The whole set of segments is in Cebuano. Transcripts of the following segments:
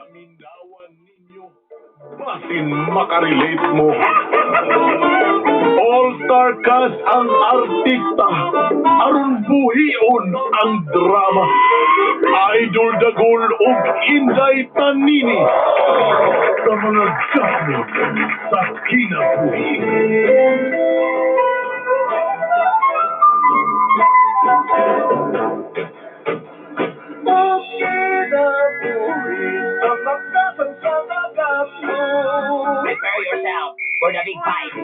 Paminawan ninyo, basin makarelate mo. All-star cast ang artista, aron buhion ang drama. Idol Dagol ug Inday Tanini sa mga gamot sa kinabuhi. Sa kinabuhi, sa makasang sa kagamot. Prepare yourself for the big fight.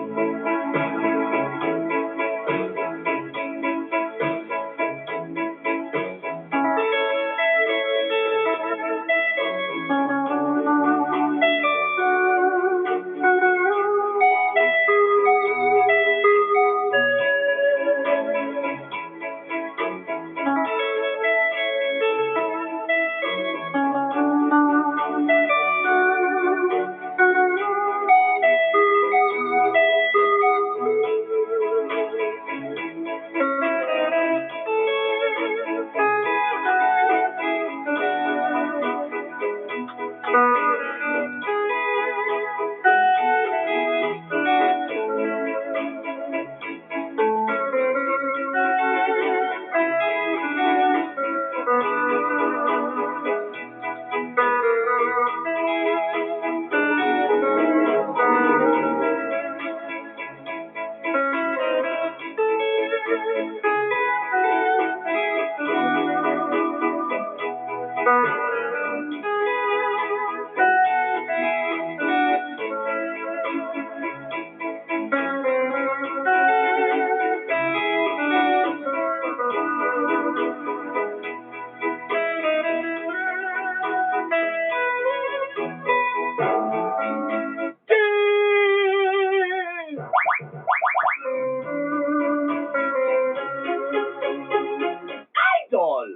Idol!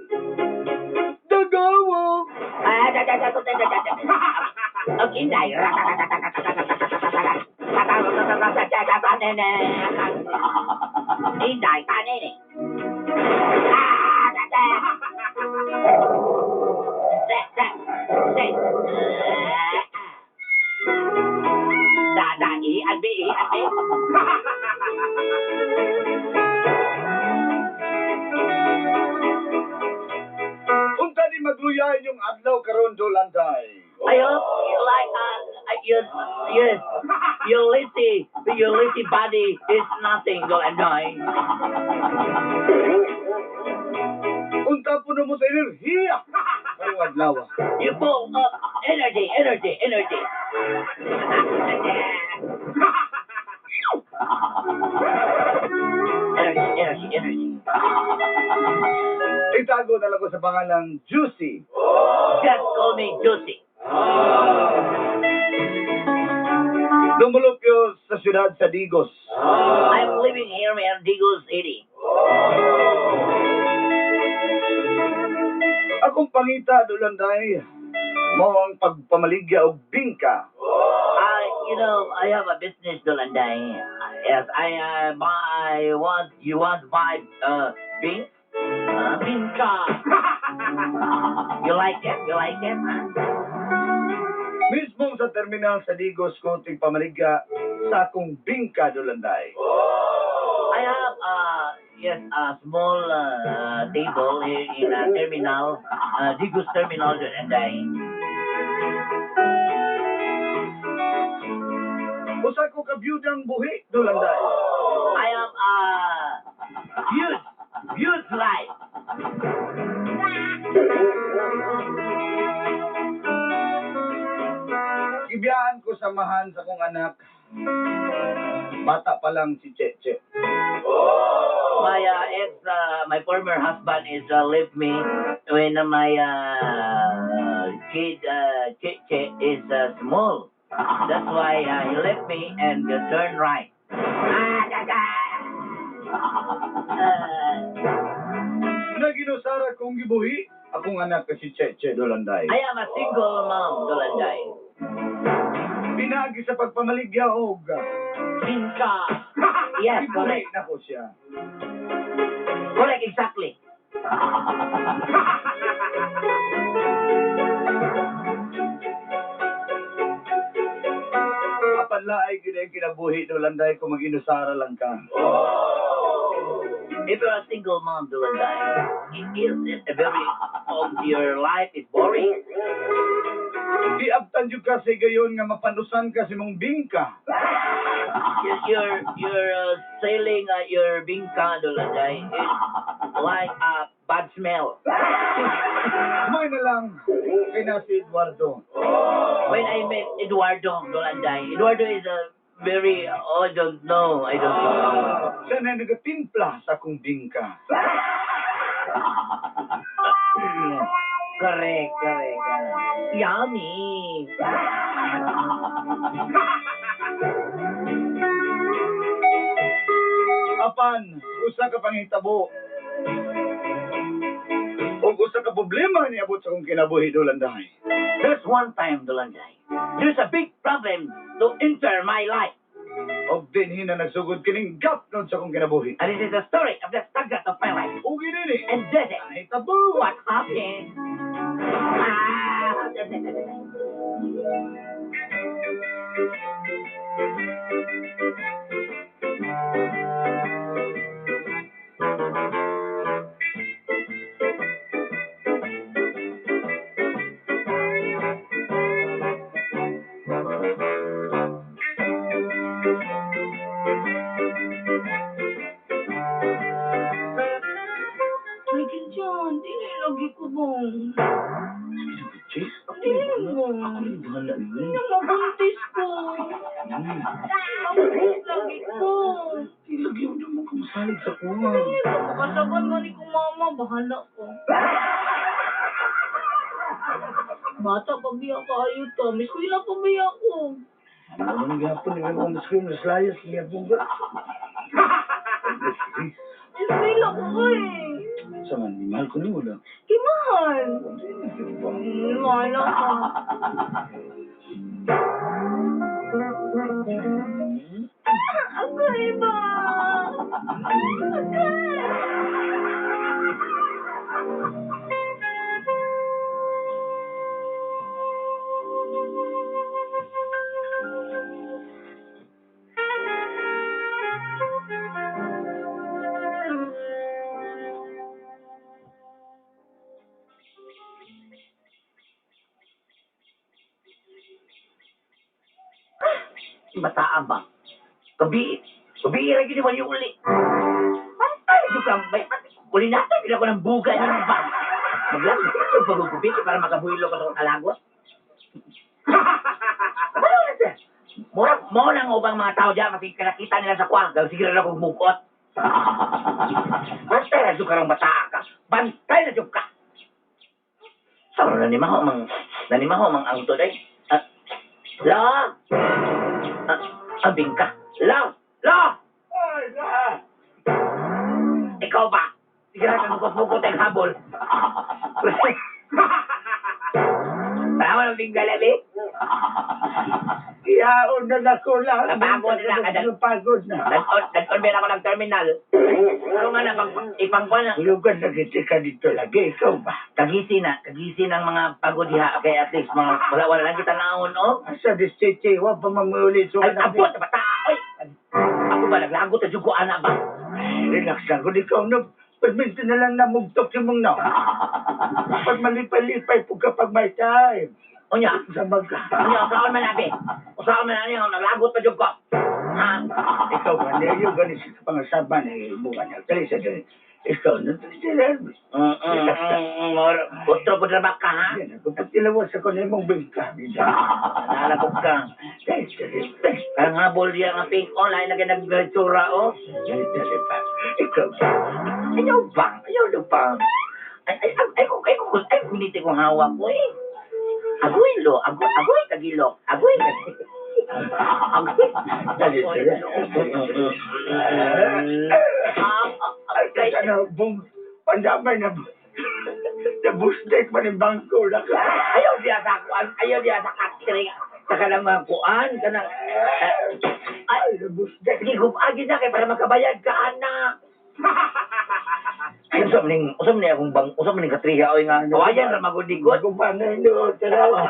Dagawa! Ah, da, da, da, da, da, da, da. Ang Inday. Inday, tanini. Ah, da, da. Se, se, se. Da, da, i, at b, i, at b. Unsa ni magluyain yung adlaw karon, Dolanday? I hope you like your lazy body is nothing, Dolanday. Unta puno mo sa enerhiya karong adlaw? You full of energy, energy, energy. Energy, energy, energy. Itago na lang ko sa pangalang Juicy. Just call me Juicy. Dumulupyo sa siyudad sa Digos. I'm living here in Digos City. Akong pangita, Dolanday, mao ang pagpamaligya og bingka. I have a business, Dolanday. Yes, I buy, want, you want buy, beans? Bingka. You like it? You like it? Huh? Mismo sa terminal sa Digos ko pamaligya sa akong bingka, Dolanday. I have, yes, a small table here in a terminal, Digos Terminal, Dolanday. Usa ko ka byudang buhi, Dolanday. I am huge, huge life. Gibiyaan ko samahan sa kong anak. Bata pa lang si Cheche. My ex, my former husband is left me when my kid Cheche is small. That's why he left me and turned right. Ah, da, da. Naginusara kong gibuhi akong anak ka si Cheche, Dolanday. I am a single mom, Dolanday. Pinagi sa pagpamaligya og Bingka. Yes, gibuhi correct. nako siya. Correct, exactly. Laay gyud ang kinabuhi, Dolanday, kung mag-inusara lang ka. If you're a single mom, Dolanday, is it a very of your life is boring? Giabtan jud ka sa higayon nga mapanusan ka sa imong bingka. You're sailing your bingka, Dolanday, is like a bad smell. May na lang kay na si Eduardo. When I met Eduardo, Dolanday, Eduardo is a very, oh, I don't know, I don't know. Siya na nagatimpla sa akong bingka. Correct, correct. Yummy. Apan, usa ka panghitabo. Ug usa ka problema niabot sa akong kinabuhi, Dolanday. There's one time, Dolanday, there's a big problem to enter my life. Og dinhi na nagsugod kining gapnod sa akong kinabuhi. And this is the story of the saga of my life. Ug ini And this is nahitabo. What happened. Ah, Michael John, dili lagi ko bang. Chis, Dili mo. Ako rin bahala niyo. Ano, mabuntis ko. Mabuntis lagi ko. Ilagay mo naman kumusalig sa kuha. Dili ko, makasaban man ni ko mama, bahala ko. Bata pa biya kaayo ta, may eskwela pa biya ko. Ano man gihapon ni mga mas layas gihapon ka. Eskwela ko ko eh. Sa man, mahal ko nimo lang. Kay mahal. Mahal ka. Ako iba. Ako. Bataan ba? Gabi, gabi ra gyud wali uli. Pantay jud ka may uli na tayo ko ng bugay ng ba. Maglagot sa pagugubit para makabuhilo ka sa kalagos. Wala na siya. Mura mo nang ubang mga tao diyan kasi nakita nila sa kuwang, sige ra kog mukot. Bantay na jud karong bataa ka. Bantay na jud ka. Sa nanimaho mang ang today. Ah, la. Ah, ang bingka. La! La! Ay, la! Ikaw ba? Sige na kang bukot ang habol. Tama ng bingka labi. Ihaon na nako lang. Napagod na ka, Dad. Napagod na. Nag-on ba ako ng terminal? Pero nga na, pang, ipangkuan na. Hulugan na kita ka dito lagi. Ikaw ba? Kagisi na, kagisi ng mga pagod diha. Okay, at least mga, wala, wala lang kita naon, oh. Asa disteche, wa pa mamuli. So, Ay, abot, bata! Oy! Ako ba, naglagot na jugo, ana ba? Relax lang. Kung ikaw na, pagminti na lang namugtok yung mong na. Pag malipay-lipay po kapag may time. Unya, Sa mag... unya, usaon man abi. Usaon man ani, naglagot pa jud ko. Ha? Ikaw ba, niyo ganin sa pangasaban eh, bukan na. Dali sa dali. Ikaw na, dali sa dali. Otro po na ka, ha? Yan, ako patilawas ako na imong bingka. Nalabog ka. Dali, dali, dali. Parang habol diya nga pink oh, lain na kayo nagtsura, oh. Dali, dali pa. Ikaw ba? Ayaw ba? Ayaw na ba? Ay, ay, ay, ay, ay, ay, ay, guniti kong hawak ko, eh. Agoy, lo. Agoy, agoy, kagilok. Agoy, agoy. Dali, dali. Ay, Ay, kasi ano, bung, pandamay na, na bustek pa ng bangko na ka. Ayaw diya sa kuan, ayaw diya sa katri. Sa kanang mga kuan, kanang... Ay, nabustek. Sige, gumagi na kay para makabayad ka, anak. Ay, usap ning, usap ning akong bang, usap ning katriha oy nga. Kawayan ra magudigot. Bago pa na ino, tarawa.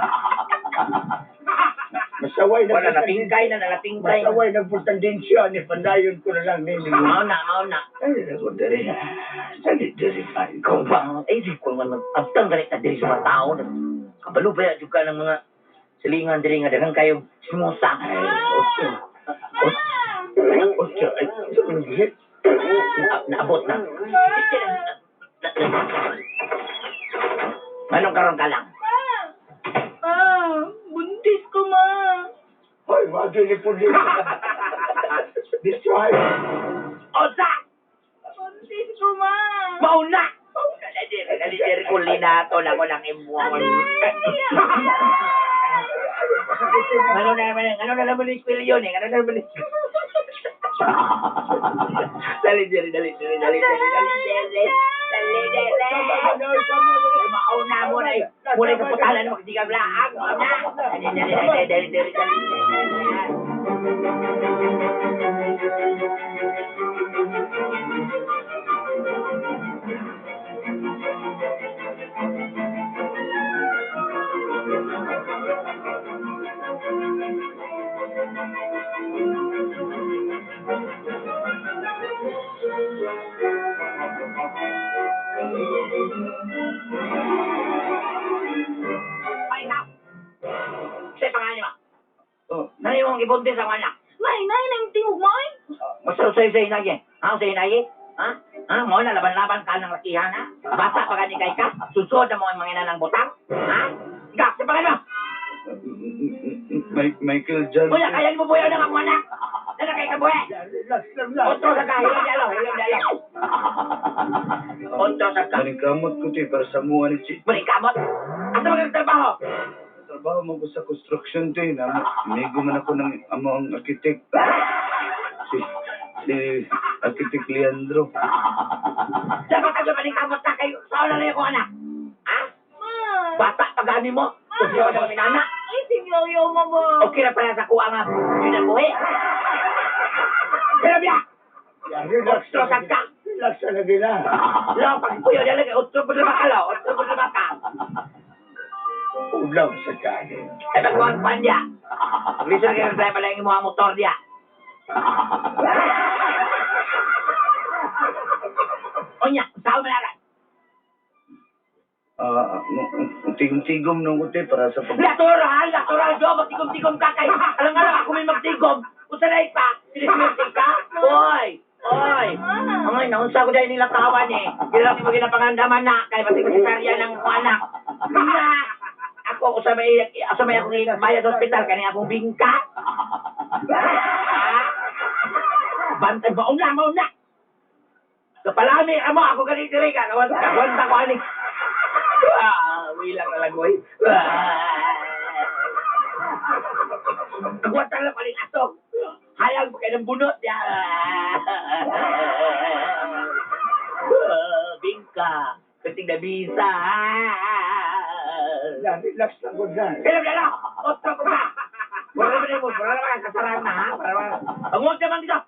Masaway na Wala napingkay na, nalapingkay na. Masaway na po tendensya ni pandayon ko na lang ninyo. Mao na, mao na. Ay, ako diri. Dali diri pa. Ikaw ba? Ay, di ko naman abtang ganit na diri sa mga tao. Kabalo ba yan ka ng mga silingan diri nga daghang kayo sumusa. Ay, otso. Otso, ay, sumigit. Naabot na. Anong karon ka lang? Ma! Ma! Buntis ko, ma! Hoy, wag ni po dito. Destroy. Osa! Buntis ko, ma! Mauna! Mauna na diri. Dali diri ko linato lang ko lang imuha. Ano na naman yung kwil yun eh? Ano na naman yung... Dali diri, dali diri, dali diri, dali diri. Dali diri. Mauna mo na eh. Muna yung kaputalan na magdigag laang. Mauna. Dali diri, dali diri, dali diri. Ay, ikaw. Sa pangalan mo. Oh, Ano yung ibuntis ang anak? May, nay, na yung tingog mo, ay! Masarap sa'yo sa inay eh. Ha, sa inay eh? Ha? Ha? Mo na, laban-laban ka ng lakihan, ha? Bata pa ka ni kay ka? Susod na mo ang mga ina ng butang? Ha? Ikaw, sa pangalan mo. Michael Johnson. Wala, kaya mo buhay ng akong anak. Nana kay ka buhay. Relax lang lang. Otro sa ka, hilom dialo, hilom dialo. Otro sa ka. Maningkamot ko to eh, para sa mua ni Chi. Balik kamot. Asa magtrabaho? Trabaho mo ko sa construction to eh. Amigo man ako ng amo ang architect. Si Architect Leandro. Dapat ka balik kamot ka kayo. Saan na lang akong anak? Ha? Ma! Bata pa gani mo. Susod na kami nana. Ay, si Yoyo, ma ba? Okay na pala sa kuha nga. Yun ang buhay. Pero biya! Relax Otro sa ka. Relax na lagi na. Lo, pag puyo niya lagi, otro po na baka, lo. Otro po na baka. Ulaw sa kanin. Ay, magkuhan-kuhan niya. Listen kayo tayo pala yung mga motor niya. Onya, saan mo na Ah, tigom-tigom nung ko to eh, para sa pag... Natural, natural, do. Magtigom-tigom ka kay. Alam nga lang, ako may magtigom. Usanay pa, siniswerte ka. Oy, oy. Angay, naunsa ko dahil nila tawan eh. Hindi mo ginapangandaman na kay pati ko si Sarya ng anak. Na! Ako, usa may akong bayad sa ospital, kani akong bingka. Ha? Bantay, mauna, mauna. Kapalami, amo, ako ganito rin ka. Kawanta ko, ani. Ah, wilang na lang, oy. Ah. Agwatan lang paling ato. Hayag pa kayo ng bunot. Ah, bingka. Kating na bisa. Relax lang ko na. Pero na Otro ko pa. Wala naman mo. Wala naman kasarang na, ha? Wala naman. Ang huwag naman dito.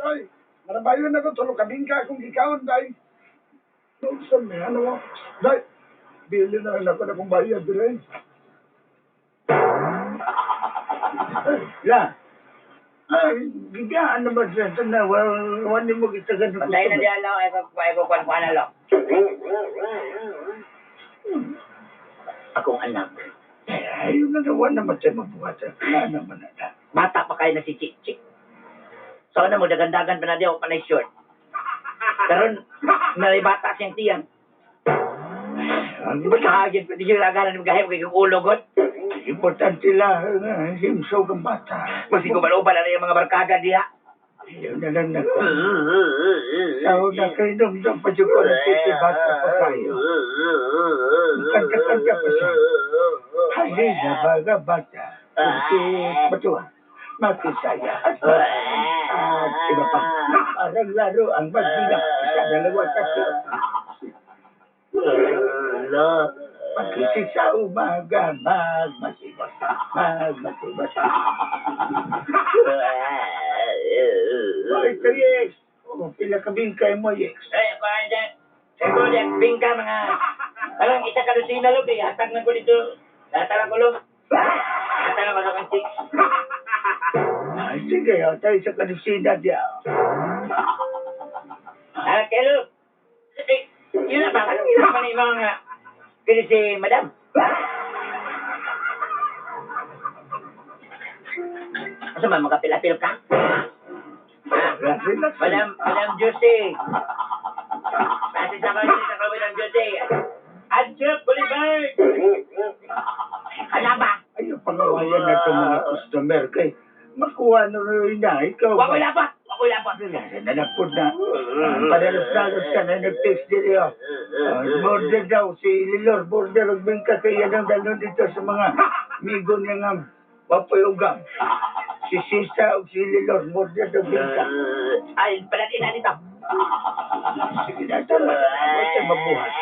Ay, marabayon na ko tulo kabingka akong gikaon day. Sa may ano mo. Day, bili na lang ako na kong bayad dire. Ay, la. Ay, gigaan naman siya. Tanda, wala mo gitagan ng Patay na diyan lang. Ay, kwan kwan na lang. Akong anak. Ay, yun na naman naman siya mabuhat. Wala naman na. Bata pa kayo na si Chichi. So na mo, dagandagan pa na diyo, panay short. Karon, nalibata siyang tiyan. Ang Di ba kahagin, pwede siya laganan ng gahim, kay kung ulo god. importante lang, himsog ang bata. Masigubal-ubal na yung mga barkada diha. Ayaw na lang na ko. Sao na kay dumdum pa dyan ko ng titi bata pa kayo. Kanta-kanta pa siya. Halina baga bata. Kunti matuwa. Makisaya at at iba pa. Parang laro ang magbilang. Isa, dalawa, tatlo. Pagkisig sa umaga, magmasibas. Magmasibas. Oy, Triex! Oh, pila ka bingkay mo, Yex. Eh, kuhaan dyan. Siguro dyan, bingka mga... Parang isa ka lusina lo, kaya hatag na ko dito. Hatag lang ko lo. Hatag lang ko sa kang six. Ah, sige, oh, tayo sa kanusina diya. Ah, kelo. Eh, yun na ba? Yun na ba ni mga... Kini si madam? Asa man, makapil-apil ka? Ah, Relax. Madam, Madam Josie. Kasi sa kanya, sa kanya, Madam Josie. Adjep, Boulevard! Ano ba? Ayaw pangawayan na itong mga customer kay makuha na rin na ikaw Wag ko ba? lapot! Wag ko lapot! Relax, nanapod na. Ah, padalos-dalos ka na nag-text dito. Ah, border daw, si Lilor, border, ug bingka kay yan ang dalon dito sa mga migo niya nga wapoy ugam. Si Sisa ug si Lilor, border daw bingka. Ay, palatin na dito. Sige na, tama. Huwag tayo mabuhat.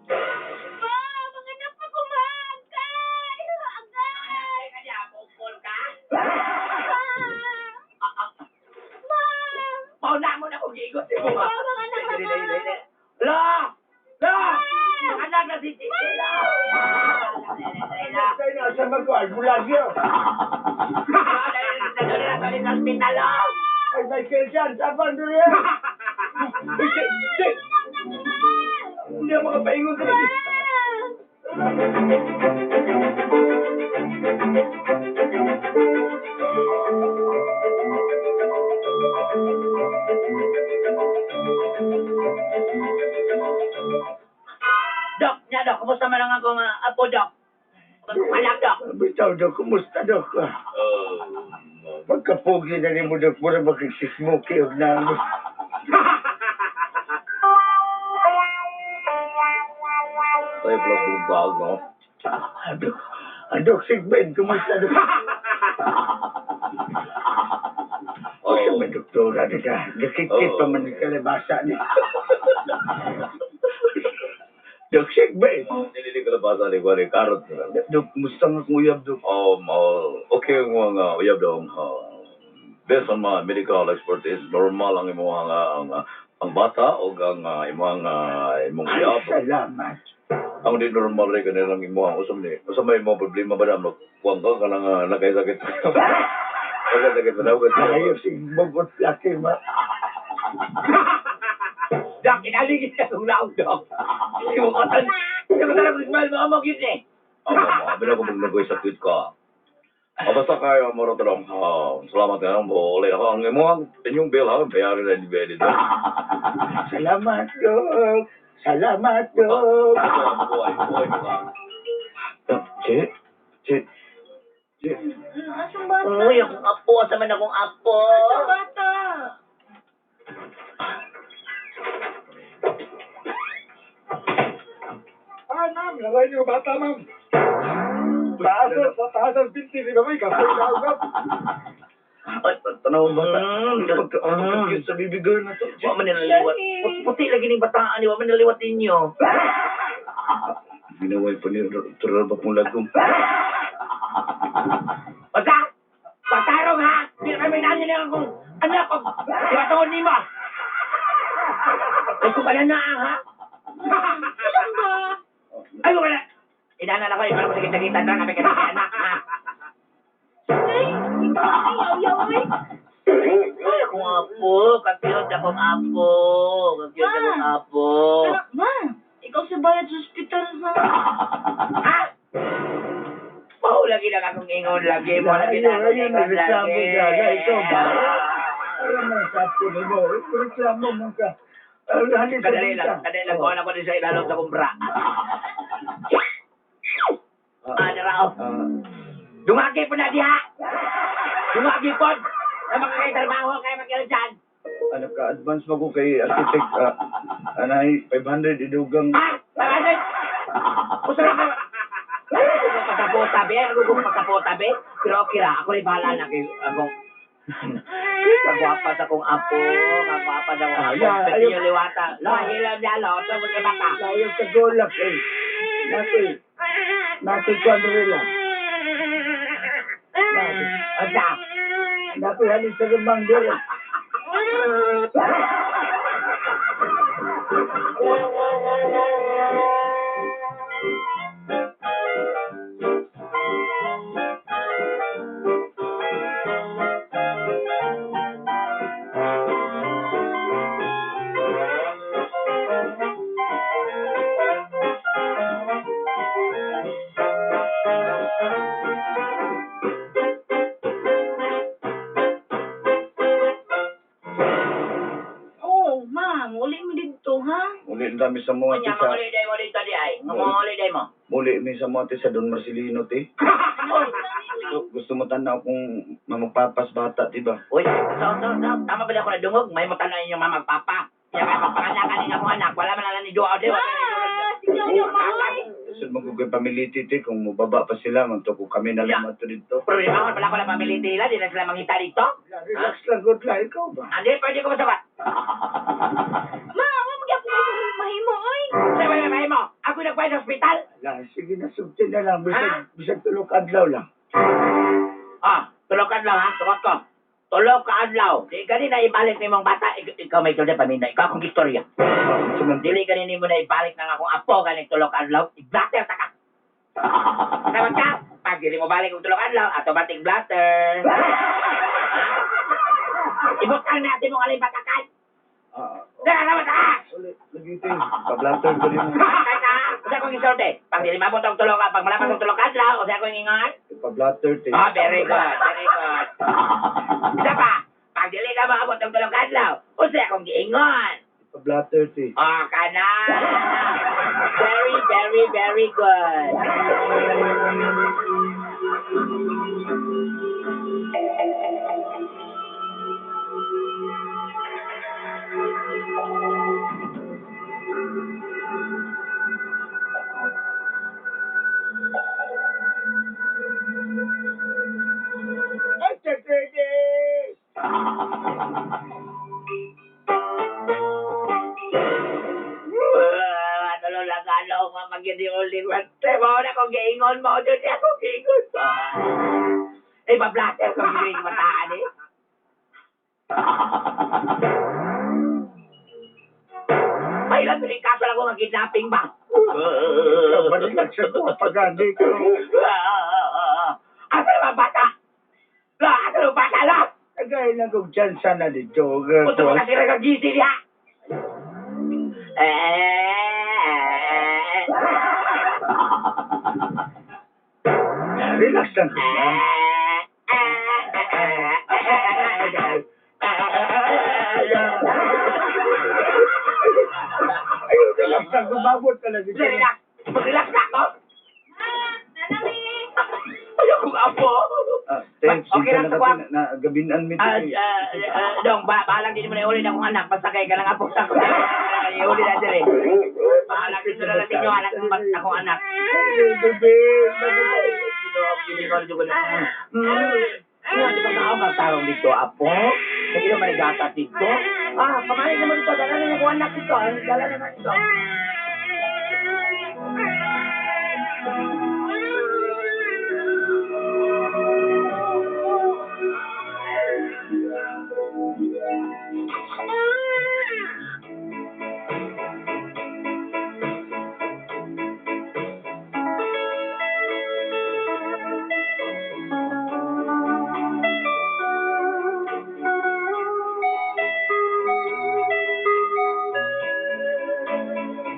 Ma, manganap ako, ma! Agay! Agay! Ma! Ma! Pauna mo na kung giigot si Bunga. Ma, mga anak na, ma! La! La! Anak na si Titi! La! Tayo na sa mag-albularyo. Ay, Michael Chan, tapang doon yan. Ay, si, si! Hindi ako makapaingon ka rin. Dok, nya dok, kumusta man ang akong apo dok? Anak dok. Bitaw, Dok, kumusta, Dok? Pagkapugi na ni mo, Dok, mura makigsismoky og nangos. Tayo pala bumbag, no? Ah, Dok, ah, Dok, Sigben, kumusta, Dok? O siya may doktora, di ka. Nakikit pa man yung kalabasa niya. Dok, Sigben. Nilili kalabasa ni Kuwari, karot na lang. Dok, kumusta nga kung uyab, Dok? Okay ang mga uyab dong. Based on my medical expertise, normal ang imong ang bata o ang imong imong Ay, uyab. salamat. Ang di normal rin kanilang imong usam ni. Usam may imong problema ba dam kuwang ka kanang nakaisakit. Nakaisakit ba daw ka? Ayaw, si Bogot laki, ma. Dok, inaligid na akong laog dok. Simukotan. Simukotan ako smile mga mo yun eh. Amo mo, abi na ko magnagoy sakit ka. Ah, basta kayo mo ro tulong. Salamat nga mo. Uli ako ang imong inyong bill ha, bayarin na ni Benny do. Salamat, Dok. Salamat, Dok. Buhay, buhay ka. Che, che, che. Asang bata? Uy, akong apo, asa man akong apo. Asang bata? Ah, ma'am, laway niyo bata, ma'am. Taas sa taas ang binti, di ba may kapoy na ugap? Ay, Tanaw bata. Pagka-cute sa baby girl na to. Wa man nilaliwat. Puti lagi ni bataan ni, wa man nilaliwat ninyo. Ginaway pa ni Dr. Alba pong lagom. Basta! Patarong ha! Di kami nanya niya akong anak ko. Di ba tungod nimo? Ay, kung pala na ha? Ilan ba? Ay, wala. Inana na ko, para ko sige kita na kami kita anak ha. Ay, ikaw ay yaw-yaw ay. Ay, akong apo, kakiyot akong apo, kakiyot akong apo. Pero, ma, ikaw sa bayad sa ospital, ha? Ha? Mao lagi na akong ingon lagi, mao lagi na akong Ayaw, ingon nagreklamo lagi. ka. Ikaw ba? Alam mo, sapo nimo. Reklamo mo ka. Halin sa Kadali lang, bingka. kadali lang. Kuha na ko din sa ilalong sa kumpra. Ah, narao. Dungagi po na diha! Dungagi po! Na mga kay trabaho, kay makilajan. Ano ka, advance mo ko kay architect, anay, 500 idugang. Ha? Pangalan? Gusto na ka? Pasapota, be. Ako kung pasapota, be. Pero okay ra, ako rin bahala na kay akong Kagwapa sa kong apo, kagwapa sa kong apo. Yeah, Pati ayaw- yung liwata. Lo, hilam niya, lo. Ito mo bata. Ayaw ka golak eh. Natoy, natoy kwadrila. Natoy, Asa? natoy halin sa lumang diri. Oh, ma'am, uli mo dito, ha? Muli ang dami sa mga Kunya, sa mga mo dito di ay. Mga holiday mo. muli mi sa mga sa Don Marcelino te. Gusto mo tanaw kung mamagpapas bata, di ba? Uy, so, tama ba na ako nadungog? May mata na inyong mamagpapa. Kaya kaya pagpanganakan ninyo akong anak, wala man lang ni Joao di. Wala man Ah, sige, ayaw, ma'am. Sud mo kung pamiliti te kung mobaba pa sila magto kung kami na lang Yeah. mato dito. Problema ko, wala ko lang pamiliti nila, di na sila mangita dito. Relax lang good lang ikaw ba? Hindi, pwede ko masabat. Ma, wa magyapon ko mahimo, oy. Sa may may mo, ako nagpay sa ospital. Ala, sige na sulti na lang bisag Ha? bisag tulog adlaw lang. Ah, tulog ka adlaw ha, tulog ko. Tulog ka adlaw. Di gani na ibalik ni mong bata, ikaw may tulad paminda, ikaw akong istorya. Dili gani nimo na ibalik ng akong apo ganing tulog ka adlaw, i-blatter ta ka. Tama ka? Pag dili mo balik og tulog ka adlaw, automatic blatter. Ha? Ibutang natin mong alay batakan. Ah, Dara naman ta. uli, lagi te. Pa-blatter ko din. Patay ka. Usa akong isulti. Pag dili mabot ang tulog ka, pag malapas ang tulog ka adlaw, usa akong ingon. Pa-blatter te. Ah, very good, very good. Isa pa, pag dili ka maabot ang tulog adlaw, usa akong giingon. Pa-blatter te. Ah, kana. Very, very, very good. Ay, te. Ano lang ano nga magyadi ulit. Mo na kong giingon mo dun ako giingon. Eh, pa-blatter ko giingon mataan eh. May ilang tuloy kaso lang ko nga kidnapping ba? Ikaw, balilag sa ko, pagandi ko. Asa naman bata? La, asa naman bata, la? Tagay lang kong chance na dito. Punta mo kasi nagagisi niya. Eh. Relax lang ko. Ayun, relax lang. Gumabot talaga. Relax. Mag-relax na ako. Ma, nanami. Ayokong apo. Ah, te, Okay okay lang na sa ka, kuwan. te, na, gabinan mi Ah, te. ah, ah, dong, bahalang din mo na iuli na akong anak. Basta kay ka lang apo sa ako. Iuli na diri. Bahalang din na lang ninyo anak akong anak. Ay, bebe. Nga, di ba ka magtarong dito, apo? Hindi naman nagata dito. Ah, pamalit naman dito. Dala na yung anak dito. Dala naman dito.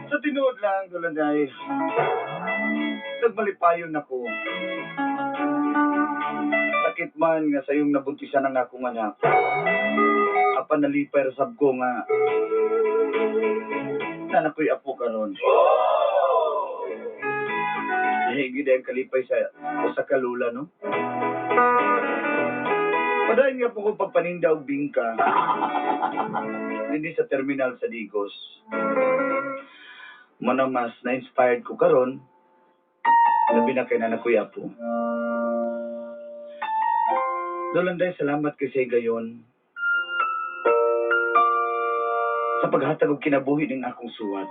Sa tinuod lang, Dulanday, nagmalipayon ako. Masakit man nga sayong nabuntisan ang akong anak. Apan nalipay ra sab ko nga na nakoy apo karon. Higi ang kalipay sa usa ka lula, no? Padayon nga po ko pagpaninda og bingka dinhi sa terminal sa Digos. Muna mas na-inspired ko karon, labi na kay na nakoy apo. Dolanday, salamat kay sa gayon sa paghatag og kinabuhi ning akong suwat.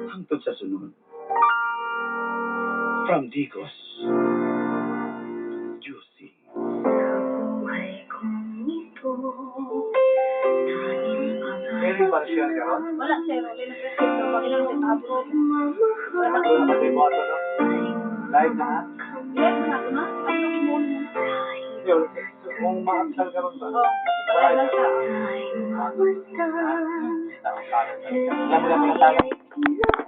Hangtod sa sunod. From Digos. Juicy. Buhay kong ito, tanging Pwede ba siya karon? Wala, sir. Wala na sir. Ilang sa tabo. Wala pa tayo buhat, no? Live na, ha? Yes, na ako na. Ano mo? Yun, kung ma-absal karon ba? Oh, wala lang siya. Alam mo lang, wala tayo.